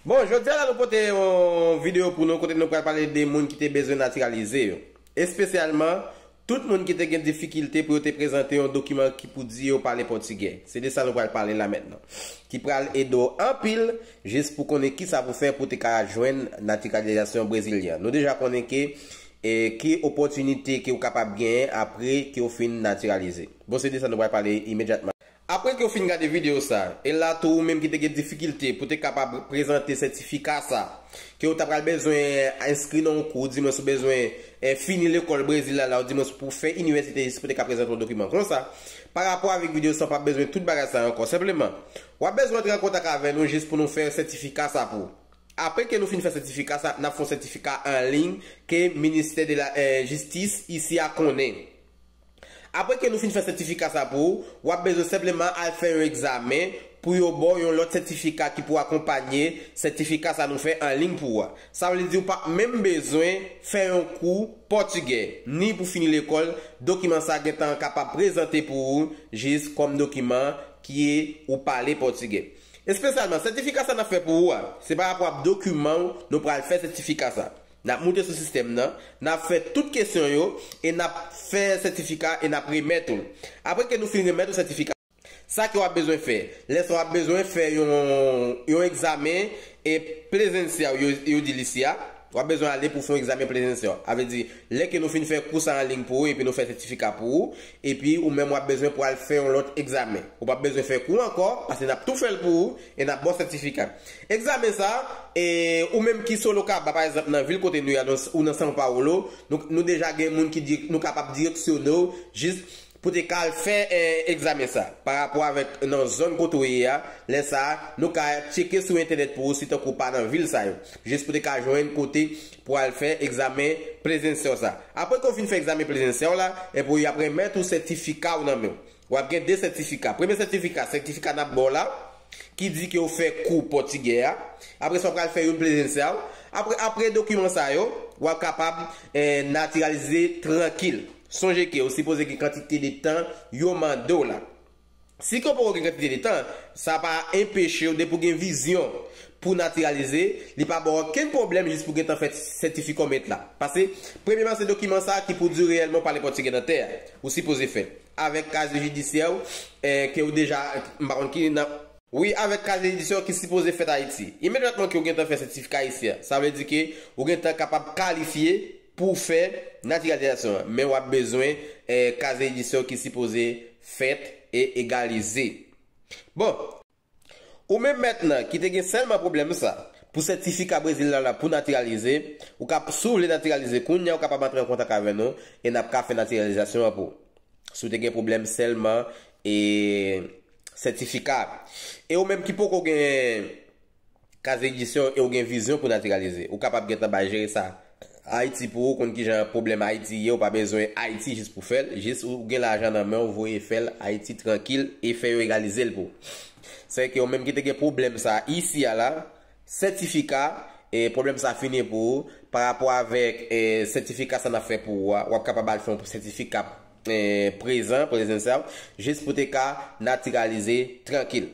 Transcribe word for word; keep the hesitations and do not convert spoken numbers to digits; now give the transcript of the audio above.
Bon, jodi a la nou pote yon videyo pou nou kote nou pral pale de moun ki te bezwen natiralize yo. Espesyalman, tout moun ki te gen difikilte pou yo te prezante yon dokiman ki pou di yo pale pòtigè. Se de sa nou pral pale la mentnan. Ki pral ede w anpil jis pou konnen kisa pou fè pou te ka jwenn natiralizasyon brezilyen. Nou deja konnen ke e ki opòtinite ke w kapab genyen apre ke w fin natiralize. Bon, se de sa nou pral pale imedyatman. Apre ke w fin gade videyo sa, e la tou ou menm ki te gen difikilte pou te kapab prezante sètifika sa, ke w ta pral bezwen enskri nan yon kou, di mwen si w bezwen e, fini lekòl Brezil la, la, ou di mwen pou fè inivèsite jis pou te ka prezante yon dokiman konsa, pa rapò avèk videyo sa, w p ap bezwen tout bagay sa ankò. Senpleman, w ap bezwen antre an kontak avè nou jis pou nou fè sètifika sa pou ou. Apre ke nou fin fè sètifika sa, n ap fè yon sètifika an liy ke ministè de la e, jistis isi a konnen. Apre ke nou fin fè sètifika sa pou ou, w ap bezwen senpleman al fè yon egzamen pou yo ba w yon lòt sètifika ki pou akonpanye sètifika sa nou fè an liy pou ou a. Sa vle di ou p ap menm bezwen fè yon kou pòtigè, ni pou fini lekòl, dokiman sa gentan kapab prezante pou ou jis kòm dokiman ki ou pale pòtigè. Espesyalman, sètifika sa n ap fè pou ou a, se pa rapò ak dokiman w nou pral fè sètifika sa. N ap moute sou sistèm nan, n ap fè tout kesyon yo, e n ap fè sètifika e n ap remèt ou l. Apre ke nou fin remèt ou sètifika sa, ki w ap bezwen fè? Lè sa w ap bezwen fè yon, yon egzamen e prezensyèl, yo, yo di l isi a. W ap bezwen ale pou fè yon egzamen prezensyèl. A vle di, lè ke nou fin fè kou sa an liy pou ou, epi nou fè sètifika pou ou, epi ou menm w ap bezwen pou al fè yon lòt egzamen. Ou p ap bezwen fè kou ankò, paske n ap tou fè l pou ou, e n ap ba w sètifika. Egzamen sa, e, ou menm ki Sorocaba, pa egzanp, nan vil kote nou ye a, nou, ou nan São Paulo, nou, nou deja gen moun ki di, nou kapab direksyone w jis pou te ka al fè e, egzamen sa. Pa rapò avèk nan zòn kote w ye a, lè sa a, nou ka tcheke sou entènèt pou ou si tankou w pa nan vil sa yo. Jis pou te ka jwenn kote pou al fè egzamen prezensyèl sa. Apre ke w fin fè egzamen prezensyèl la, epi y ap remèt ou sètifika w nan men w. W ap gen de sètifika. Premye sètifika, sètifika n ap ba w la, ki di ke w fè kou pòtigè a. Apre sa, w pral fè youn prezensyèl. Apre, apre dokiman sa yo, w ap kapab e, natiralize trankil. Sonje ke ou sipoze gen kantite de tan yo mande w la. Si ke w poko gen kantite de tan, sa pa enpeche w depi w gen vizyon pou natiralize, li pa ba w okenn pwoblèm jis pou gentan fè sètifika w met la. Paske, premyèman, se dokiman sa ki pou di w reyèlman w pale pòtigè nan tè a. Ou sipoze fè l. Avèk kazye jidisyè w, e, ke w deja, m pa konn ki nan Wi, avèk kazye jidisyè w ki sipoze fèt Ayiti. Imedyatman ke w gentan fè sètifika isi a, sa vle di ke ou gentan kapab kalifye pou w fè natiralizasyon an. Men w ap bezwen e, kazye jidisyè w ki sipoze fèt e egalize. Bon, ou menm mentnan ki te gen sèlman pwoblèm sa, pou sètifika Brezil la, la pou natiralize, ou ka, si w vle natiralize kounye a, ou kapab antre an kontak avè nou e n ap ka fè natiralizasyon an pou ou. Si w te gen pwoblèm sèlman e sètifika. E ou menm ki poko gen kazye jidisyè e ou gen vizyon pou natiralize, ou kapab gentan bay jere sa Ayiti pou ou, konn kijan pwoblèm Ayiti ye, ou pa bezwen Ayiti jis pou fè l, jis ou gen lajan nan men w, voye fè l Ayiti trankil e fè yo egalize l pou ou. Sèke ou menm ki te gen pwoblèm sa isi a la, sètifika, e pwoblèm sa fini pou ou, pa rapò avèk e sètifika sa n ap fè pou ou a, w ap kapab al fè yon sètifika e prezan, prezensyèl, jis pou te ka natiralize trankil.